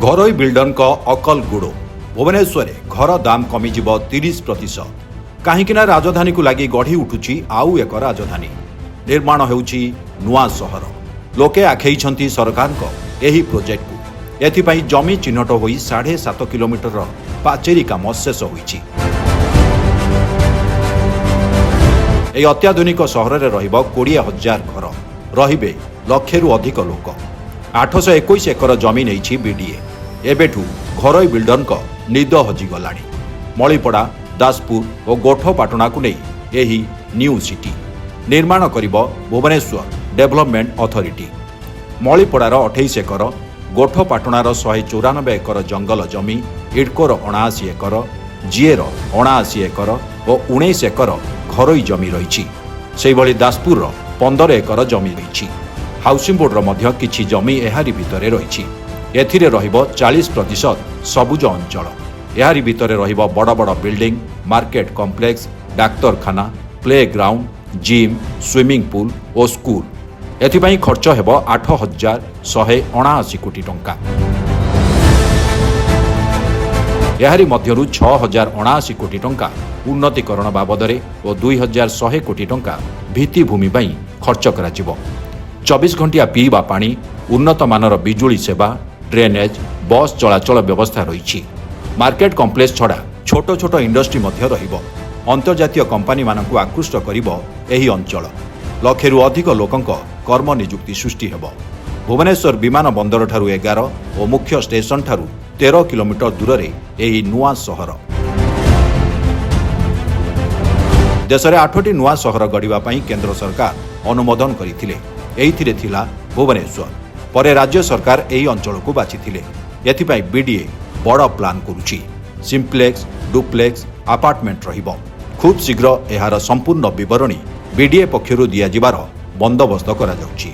ଘରୋଇ ବିଲ୍ଡରଙ୍କ ଅକଲ ଗୁଡୋ। ଭୁବନେଶ୍ୱରରେ ଘର ଦାମ କମିଯିବ 30%। କାହିଁକିନା ରାଜଧାନୀକୁ ଲାଗି ଗଢ଼ି ଉଠୁଛି ଆଉ ଏକ ରାଜଧାନୀ। ନିର୍ମାଣ ହେଉଛି ନୂଆ ସହର। ଲୋକେ ଆଖେଇଛନ୍ତି ସରକାରଙ୍କ ଏହି ପ୍ରୋଜେକ୍ଟକୁ। ଏଥିପାଇଁ ଜମି ଚିହ୍ନଟ ହୋଇ 7.5 କିଲୋମିଟରର ପାଚେରୀ କାମ ଶେଷ ହୋଇଛି। ଏହି ଅତ୍ୟାଧୁନିକ ସହରରେ ରହିବ 20,000 ଘର, ରହିବେ ଲକ୍ଷେରୁ ଅଧିକ ଲୋକ। 821 ଏକର ଜମି ନେଇଛି ବିଡିଏ। ଏବେଠୁ ଘରୋଇ ବିଲ୍ଡରଙ୍କ ନିଦ ହଜିଗଲାଣି। ମଳିପଡ଼ା, ଦାସପୁର ଓ ଗୋଠପାଟଣାକୁ ନେଇ ଏହି ନ୍ୟୁ ସିଟି ନିର୍ମାଣ କରିବ ଭୁବନେଶ୍ୱର ଡେଭଲପମେଣ୍ଟ ଅଥରିଟି। ମଳିପଡ଼ାର 28 ଏକର, ଗୋଠପାଟଣାର 194 ଏକର ଜଙ୍ଗଲ ଜମି, ଇଡ୍କୋର 79 ଏକର, ଜିଏର 79 ଏକର ଓ 19 ଏକର ଘରୋଇ ଜମି ରହିଛି। ସେହିଭଳି ଦାସପୁରର 15 ଏକର ଜମି ରହିଛି। ହାଉସିଂ ବୋର୍ଡର ମଧ୍ୟ କିଛି ଜମି ଏହାରି ଭିତରେ ରହିଛି। ଏଥିରେ ରହିବ 40% ସବୁଜ ଅଞ୍ଚଳ। ଏହାରି ଭିତରେ ରହିବ ବଡ଼ ବଡ଼ ବିଲ୍ଡିଂ, ମାର୍କେଟ କମ୍ପ୍ଲେକ୍ସ, ଡାକ୍ତରଖାନା, play ground, gym, swimming pool ଓ ସ୍କୁଲ। ଏଥିପାଇଁ ଖର୍ଚ୍ଚ ହେବ 8179 କୋଟି ଟଙ୍କା। ଏହାରି ମଧ୍ୟରୁ 6079 କୋଟି ଟଙ୍କା ଉନ୍ନତିକରଣ ବାବଦରେ ଓ 2100 କୋଟି ଟଙ୍କା ଭିତ୍ତିଭୂମି ପାଇଁ ଖର୍ଚ୍ଚ କରାଯିବ। 24 ଘଣ୍ଟିଆ ପିଇବା ପାଣି, ଉନ୍ନତମାନର ବିଜୁଳି ସେବା, ଡ୍ରେନେଜ୍, ବସ୍ ଚଳାଚଳ ବ୍ୟବସ୍ଥା ରହିଛି। ମାର୍କେଟ କମ୍ପ୍ଲେକ୍ସ ଛଡ଼ା ଛୋଟ ଛୋଟ ଇଣ୍ଡଷ୍ଟ୍ରି ମଧ୍ୟ ରହିବ। ଅନ୍ତର୍ଜାତୀୟ କମ୍ପାନୀମାନଙ୍କୁ ଆକୃଷ୍ଟ କରିବ ଏହି ଅଞ୍ଚଳ। ଲକ୍ଷେରୁ ଅଧିକ ଲୋକଙ୍କ କର୍ମ ନିଯୁକ୍ତି ସୃଷ୍ଟି ହେବ। ଭୁବନେଶ୍ୱର ବିମାନ ବନ୍ଦରଠାରୁ 11 ଓ ମୁଖ୍ୟ ଷ୍ଟେସନଠାରୁ 13 କିଲୋମିଟର ଦୂରରେ ଏହି ନୂଆ ସହର। ଦେଶରେ ଆଠଟି ନୂଆ ସହର ଗଢ଼ିବା ପାଇଁ କେନ୍ଦ୍ର ସରକାର ଅନୁମୋଦନ କରିଥିଲେ। ଏଇଥିରେ ଥିଲା ଭୁବନେଶ୍ୱର। ପରେ ରାଜ୍ୟ ସରକାର ଏହି ଅଞ୍ଚଳକୁ ବାଛିଥିଲେ। ଏଥିପାଇଁ ବିଡିଏ ବଡ଼ ପ୍ଲାନ୍ କରୁଛି। ସିମ୍ପ୍ଲେକ୍ସ, ଡୁପ୍ଲେକ୍ସ, ଆପାର୍ଟମେଣ୍ଟ ରହିବ। ଖୁବ୍ ଶୀଘ୍ର ଏହାର ସମ୍ପୂର୍ଣ୍ଣ ବିବରଣୀ ବିଡିଏ ପକ୍ଷରୁ ଦିଆଯିବାର ବନ୍ଦୋବସ୍ତ କରାଯାଉଛି।